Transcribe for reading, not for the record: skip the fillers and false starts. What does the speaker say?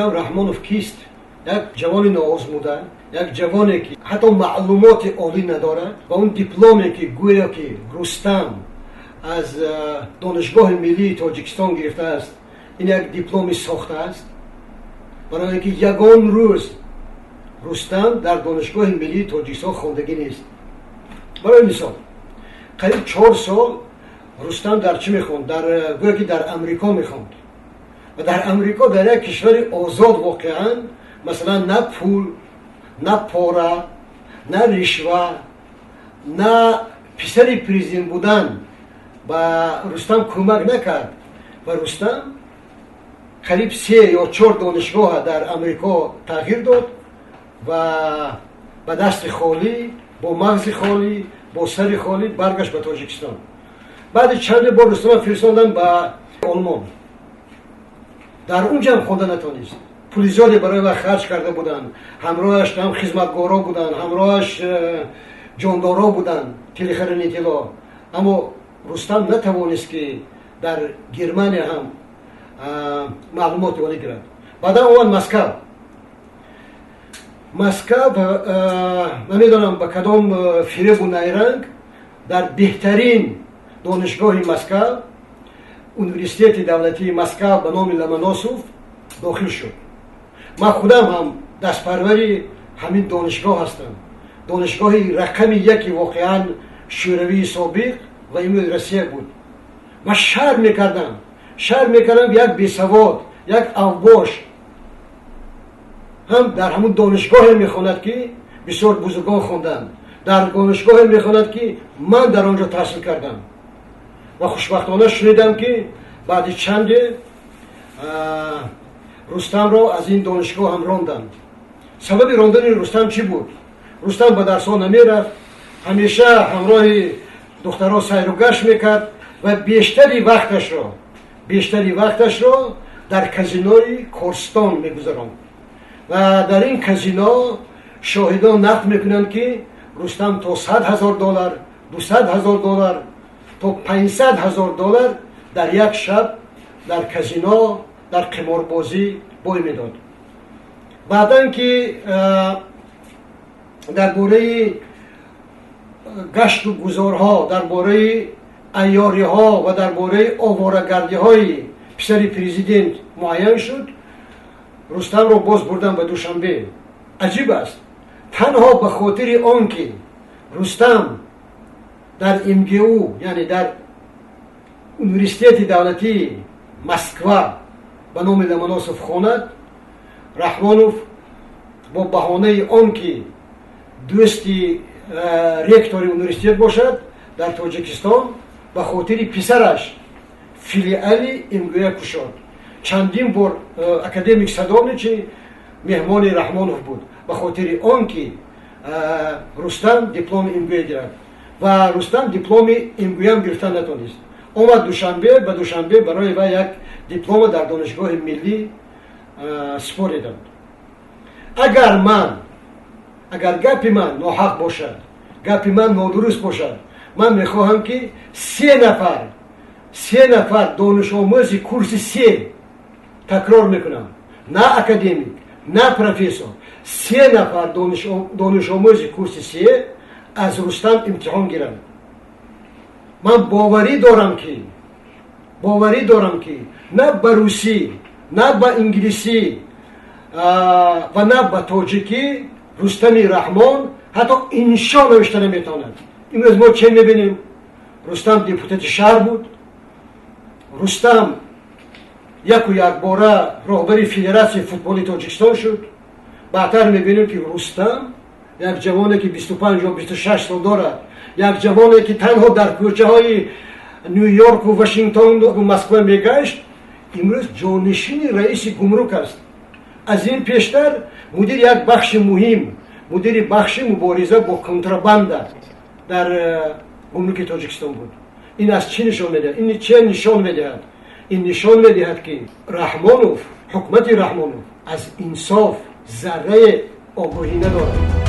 Рустам Раҳмонов кист? Як ҷавони ноозмуда, як ҷавоне, ки ҳатто маълумоти олӣ надорад, ва он дипломе, ки гӯё ки Рустам аз Донишгоҳи миллии Тоҷикистон гирифтааст, ин як дипломи сохта аст, барои ин ки ягон рӯз Рустам дар Донишгоҳи миллии Тоҷикистон хондагӣ нест. Барои мисол, қариб 4 сол Рустам дар чӣ мехонд? Дар гӯё ки дар Амрико мехонд ва дар Амрико, дар як кишвари озод, воқеан, масалан, на пул, на пора, на ришва, на писари президент будан ба Рустам кӯмак накард. Ва Рустам қариб се ё чор донишгоҳа дар Амрико тағйир дод ва ба дасти холӣ, бо мағзи холӣ, бо сари холӣ баргашт ба Тоҷикистон. Баъди чанде бор Рустама фиристодам ба Олмон, дар унҷа ҳам хонда натонист. Пули зиёде барои вай харҷ карда буданд, ҳамроҳаш ҳам хизматгоро буданд, ҳамроҳаш ҷондоро буданд, телохранитело, аммо Рустам натавонист, ки дар Германия ҳам маълумоти олӣ гирад. Баъдан омад Москав. Москав, намедонам, ба кадом фиребу найранг дар беҳтарин донишгоҳи Москав, Университети давлатии Москав ба номи Ломоносов, дохил шуд. Ман худам ҳам дастпарвари ҳамин донишгоҳ ҳастам, донишгоҳи рақами яки воқеан Шӯравии собиқ ва имрӯз Россия буд. Ман шарм мекардам, шарм мекардам, як бесавод, як авбош ҳам дар ҳамун донишгоҳе мехонад, ки бисёр бузургон хонданд, дар донишгоҳе мехонад, ки ман дар он ҷо таҳсил кардам. Ва хушбахтона шунидам, ки баъди чанде Рустамро аз ин донишгоҳ ҳам ронданд. Сабаби рондани Рустам чӣ буд? Рустам ба дарсҳо намерафт, ҳамеша ҳамроҳи духтарҳо сайру гашт мекард ва бештари вақташро дар казинои Корстон мегузаронд. Ва дар ин казино шоҳидон нақл мекунанд, ки Рустам то 100 000 доллар, 200 000 доллар, то 500 000 доллар дар як шаб дар казино, дар қиморбозӣ бой медод. Баъдан ки дар бораи гашту гузорҳо, дар бораи айёриҳо ва дар бораи оворагардиҳои писари президент муайян шуд, Рустамро боз бурдан ба Душанбе. Аҷиб аст, танҳо ба хотири он ки Рустам дар МГУ, яъне дар Университети давлатии Москва ба номи Ломоносов хонад, Раҳмонов бо баҳонаи он ки дӯсти ректори университет бошад, дар Тоҷикистон ба хотири писараш филиали МГУя кушод. Чандин бор академик Садовничий меҳмони Раҳмонов буд, ба хотири он ки Рустам дипломи МГУя гирад. Ва Рустам дипломи МГУям гирифтан натонист. Омад Душанбе, ба Душанбе барои вай як диплома дар Донишгоҳи миллӣ супориданд. Агар гапи ман ноҳақ бошад, гапи ман нодуруст бошад, ман мехоҳам, ки се нафар донишомӯзи курси се, такрор мекунам, на академик, на профессор, се нафар донишомӯзи курси се аз Рустам имтиҳон гиранд. Ман боварӣ дорам, ки на ба русӣ, на ба инглисӣ ва на ба тоҷикӣ Рустами Раҳмон ҳатто иншо навишта наметавонад. Имрӯз мо че мебинем? Рустам депутати шаҳр буд, Рустам яку якбора роҳбари Федератсияи футболи Тоҷикистон шуд. Баъдтар мебинем, ки Рустам, як ҷавоне, ки 25 ё 26 сол дорад, як ҷавоне, ки танҳо дар кӯчаҳои Ню Йорку, Вашингтону Москва мегашт, имрӯз ҷонишини раиси гумрук аст. Аз ин пештар мудири як бахши муҳим, мудири бахши мубориза бо контрабанда дар гумруки Тоҷикистон буд. Ин аз чӣ нишон медиҳад? Ин че нишон медиҳад? Ин нишон медиҳад, ки Раҳмонов, ҳукумати Раҳмонов аз инсоф заррае огоҳӣ надорад.